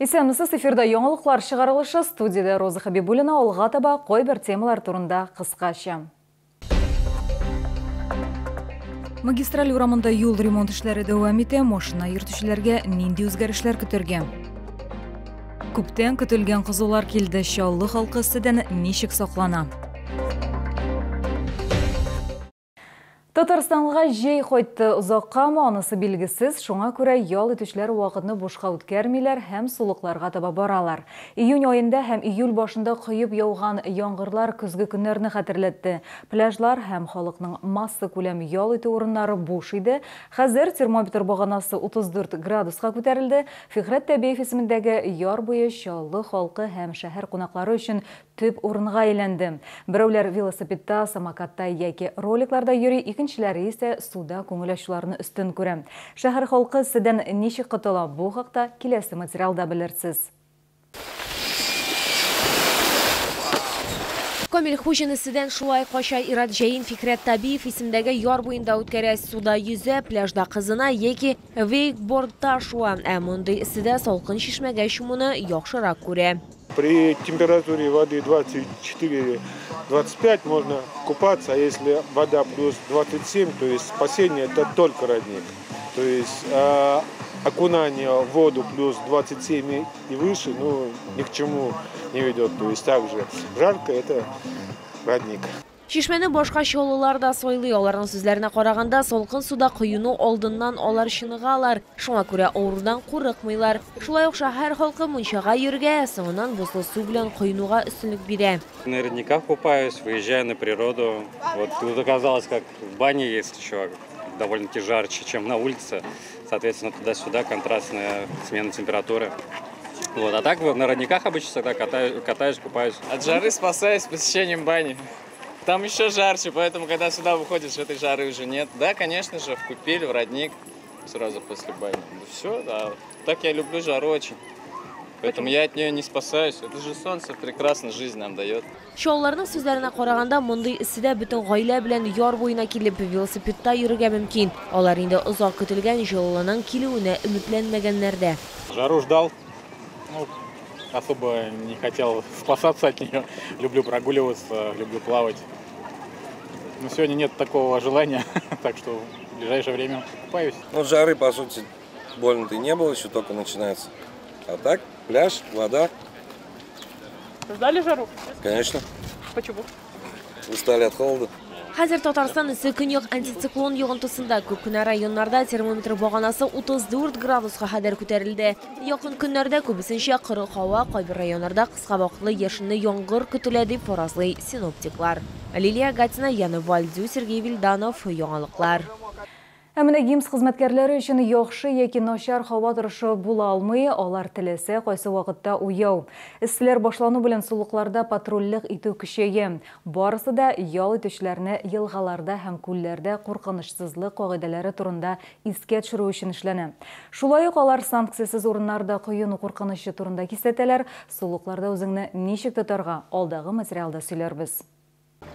Исәнмесез, эфирда яңалыклар чыгарылышы, студиядә Роза Хабибуллина. Алга таба кайбер темалар турында кыскача. Магистраль урамында юл ремонт эшләре дәвам итә, машина йөртүчеләргә нинди үзгәрешләр көтәргә? Күптән көтелгән кызулар килде, Чаллы халкы эсседән ничек саклана? Татарстанга җәй кайтты, озаккамы, анысы билгесез, шуңа күрә ял итүчеләр вакытны бушка үткәрмиләр һәм сулыкларга таба баралар. Июнь аенда һәм июль башында коеп яуган яңгырлар көзге көннәрне хәтерләтте. Пляжлар һәм халыкның массакүләм ял итү урыннары буш иде. Хәзер термометр баганасы 34 градуска күтәрелде. Фикрәт Тәбиев исемендәге яр буе Чаллы халкы һәм шәһәр кунаклары өчен төп урынга әйләнде. Берәүләр велосипедта, самокатта яки роликларда йөри, икенчеләре исә суда күңел ачуларны өстен күрә. Шәһәр халкы эсседән ничек котыла, бу хакта киләсе материалда белерсез. Камил Хуҗин эсседән шулай кача. Ират җәен Фикрәт Табиев исемдәге яр буенда үткәрә, суда йөзә, пляжда кызына яки вейкбордта шуа. Ә мондый эсседә салкын чишмәгә чумуны яхшырак күрә. При температуре воды 24-25 можно купаться, а если вода плюс 27, то есть спасение это только родник. То есть окунание в воду плюс 27 и выше, ну, ни к чему не ведет. То есть также жарко это родник. Чишмәне башка чаллылар да сайлый. Аларның сүзләренә караганда, салкын суда коену алдыннан алар чыныгалар. Шуңа күрә авырудан курыкмыйлар. Шулай ук шәһәр халкы мунчага йөргә, соңыннан бозлы су белән коенуга өстенлек бирә. На родниках купаюсь, выезжаю на природу. Вот тут оказалось, как в бане есть еще довольно-таки жарче, чем на улице. Соответственно, туда-сюда контрастная смена температуры. Вот, а так вот на родниках обычно всегда катаюсь, купаюсь. От жары спасаюсь посещением бани. Там еще жарче, поэтому, когда сюда выходишь, этой жары уже нет. Да, конечно же, в купель, в родник, сразу после бани. Ну, все, да. Так я люблю жару очень. Поэтому я от нее не спасаюсь. Это же солнце прекрасно жизнь нам дает. Чаллыларның сүзләренә караганда, мондый эсседә бөтен гаилә белән яр буена килеп велосипедта йөрергә мөмкин. Алар инде озак көтелгән җылының килүенә өметләнмәгәннәр дә. Жару ждал. Ну, особо не хотел спасаться от нее. Люблю прогуливаться, люблю плавать. Но сегодня нет такого желания, так что в ближайшее время купаюсь. Ну, жары, по сути, больно-то и не было, еще только начинается. А так, пляж, вода. Ждали жару? Конечно. Почему? Устали от холода. Хәзер Татарстан эссе көньяк антициклон йогынтысында. Күп кенә районнарда термометр баганасы 34 градуска кадәр күтәрелде. Якын көннәрдә күбесенчә коры һава, кайбер районнарда кыска вакытлы яшенле яңгыр көтелә дип фаразлый синоптиклар. Лилия Гатина, Яна Вальдю, Сергей Вильданов, яңалыклар. Ә менә ГИМС хезмәткәрләре өчен яхшы яки начар һава торышы була алмый, алар теләсә кайсы вакытта уяу. Эсселәр башлану белән сулыкларда патрульлек итү көчәя. Барысы да ял итүчеләрне елгаларда һәм күлләрдә куркынычсызлык кагыйдәләре турында искә төшерү өчен эшләнә. Шулай ук алар санкциясез урыннарда коену куркынычы турында кисәтәләр. Сулыкларда үзеңне ничек тотарга, алдагы материалда сөйләрбез.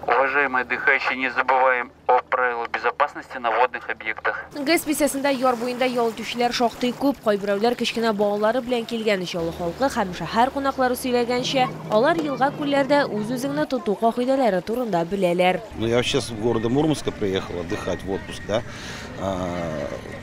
Уважаемые отдыхающие, не забываем о правилах безопасности на водных объектах. ГЭС бистәсендә яр буенда ял итүчеләр шактый күп. Кайберәүләр кечкенә балалары белән килгән. Чаллы халкы һәм шәһәр кунаклары сөйләгәнчә, алар елга-күлләрдә үз-үзеңне тоту кагыйдәләре турында беләләр. Ну, я вообще с города Мурманска приехал отдыхать в отпуск, да.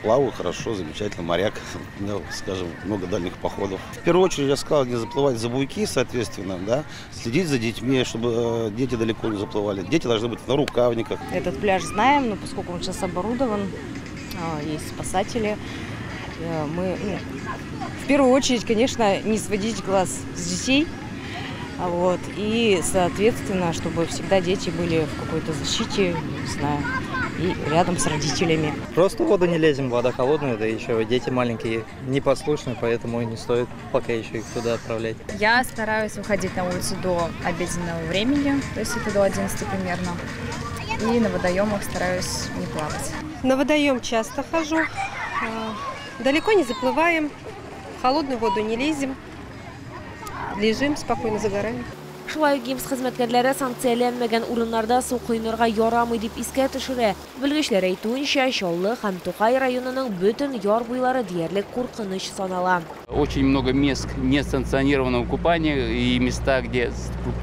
Плаваю хорошо, замечательно, моряк, ну, скажем, много дальних походов. В первую очередь я сказал, не заплывать за буйки, соответственно, да, следить за детьми, чтобы дети далеко не заплывали. Дети должны быть на рукавниках. Этот пляж знаем, но поскольку он сейчас оборудован, есть спасатели, мы, ну, в первую очередь, конечно, не сводить глаз с детей, вот, и, соответственно, чтобы всегда дети были в какой-то защите, не знаю, и рядом с родителями. Просто в воду не лезем, вода холодная, да еще дети маленькие, непослушные, поэтому не стоит пока еще их туда отправлять. Я стараюсь выходить на улицу до обеденного времени, то есть это до 11 примерно, и на водоемах стараюсь не плавать. На водоем часто хожу, далеко не заплываем, в холодную воду не лезем, лежим, спокойно загораем. Шулай ук ГИМС хезмәткәрләре санкцияләнмәгән урыннарда су коенырга ярамый дип искә төшерә. Белгечләр әйтүенчә, Чаллы һәм Тукай районының бөтен яр буйлары диярлек куркыныч санала. Очень много мест несанкционированного купания и места, где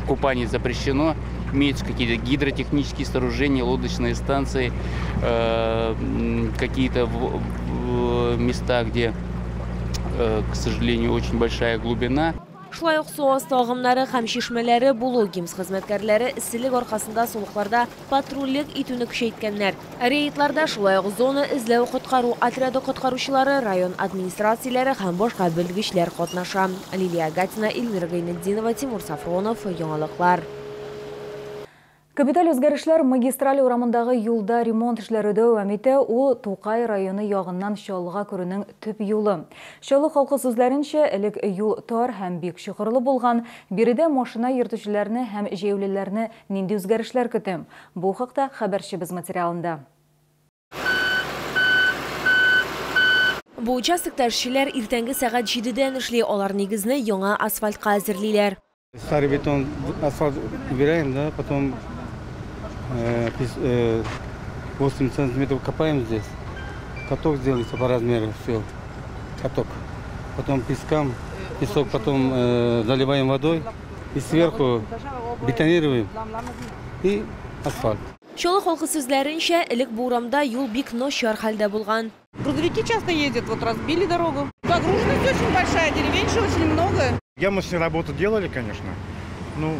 купание запрещено. Имеются какие-то гидротехнические сооружения, лодочные станции, какие-то места, где, к сожалению, очень большая глубина. Шулай ук су асты агымнары һәм чишмәләре булу ГИМС хезмәткәрләре эсселек аркасында сулыкларда патрульлек итүне көчәйткәннәр. Рейдларда шулай ук зона эзләү коткару отряды коткаручылары, район администрацияләре һәм башка белгечләр катнаша. Лилия Гатина, Эльмира Гайнетдинова, Тимур Сафронов, Яңалыклар. Капиталь үзгәрешләр магистраль урамындагы юлда ремонт эшләре дәвам итә. Ул Тукай районы ягыннан Чаллыга керүнең төп юлы. Чаллы халкы сүзләренчә, элек юл тар һәм бик чокырлы булган. Биредә машина йөртүчеләрне һәм җәяүлеләрне нинди үзгәрешләр көтә? Бу хакта хәбәрчебез материалында. Бу участокта эшчеләр иртәнге сәгать 7-дән эшли. Алар нигезне яңа асфальтка әзерлиләр. Старый бетон, асфальт убираем, да, потом 8 сантиметров копаем здесь. Каток делается по размеру, все, каток. Потом песком, песок потом заливаем водой и сверху бетонируем и асфальт. Чаллы халкы сүзләренчә, элек бу урамда юл бик начар хәлдә булган. Грузовики часто ездят, вот разбили дорогу. Загруженность очень большая, деревеньши очень много. Ямочную работу делали, конечно, но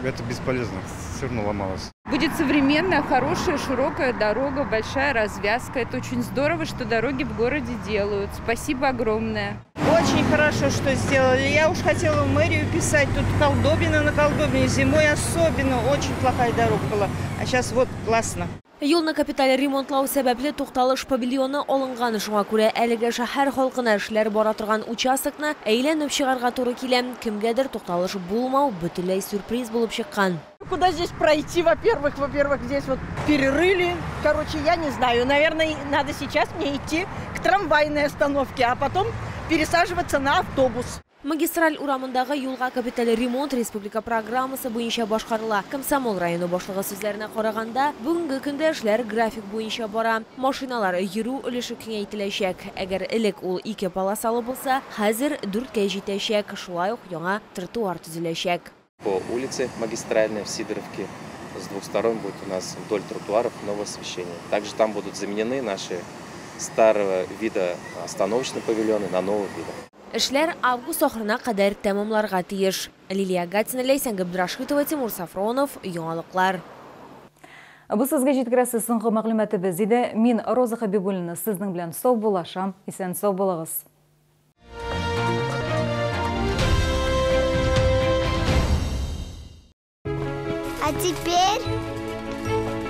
это бесполезно, все равно ломалось. Будет современная, хорошая, широкая дорога, большая развязка. Это очень здорово, что дороги в городе делают. Спасибо огромное. Очень хорошо, что сделали. Я уж хотела в мэрию писать, тут колдобина на колдобине. Зимой особенно очень плохая дорога была. А сейчас вот классно. Юлны капиталь ремонтлау сәбәпле тукталыш павильоны алынган. Шуңа күрә әлеге шәһәр халкына эшләр бара торган участокны әйләнеп чыгарга туры килә. Кемгәдер тукталыш булмау бөтенләй сюрприз булып чыккан. Куда здесь пройти, во-первых, здесь вот перерыли. Короче, я не знаю. Наверное, надо сейчас мне идти к трамвайной остановке, а потом пересаживаться на автобус. Магистраль урамындагы юлга капиталь ремонт республика программасы буенча башкарыла. Комсомол районы башлыгы сүзләренә караганда, бүгенге көндә эшләр график буенча бара. Машиналар йөрү өлеше киңәйтеләчәк. Әгәр элек ул 2 полосалы булса, хәзер 4-кә җитәчәк. Шулай ук яңа тротуар төзеләчәк. По улице Магистральной в Сидоровке с двух сторон будет у нас вдоль тротуаров новое освещение. Также там будут заменены наши старого вида остановочные павильоны на нового вида. Эшләр август ахырына кадәр тәмамларга тиеш. Лилия Гатина, Ләйсән Габдрашитова, Тимур Сафронов, Яңалыклар. Бу сезгә җиткерәсе соңгы мәгълүматыбыз иде. Мин Роза Хабибуллина сезнең белән сау булашам. Исән сау булыгыз. А теперь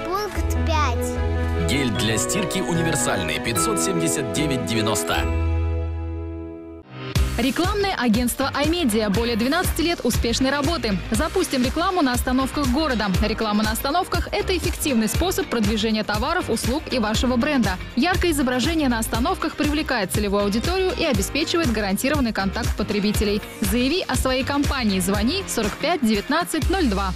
пункт 5. Гель для стирки универсальный 579,90. Рекламное агентство «Аймедиа». Более 12 лет успешной работы. Запустим рекламу на остановках города. Реклама на остановках – это эффективный способ продвижения товаров, услуг и вашего бренда. Яркое изображение на остановках привлекает целевую аудиторию и обеспечивает гарантированный контакт потребителей. Заяви о своей компании. Звони 45 19 02.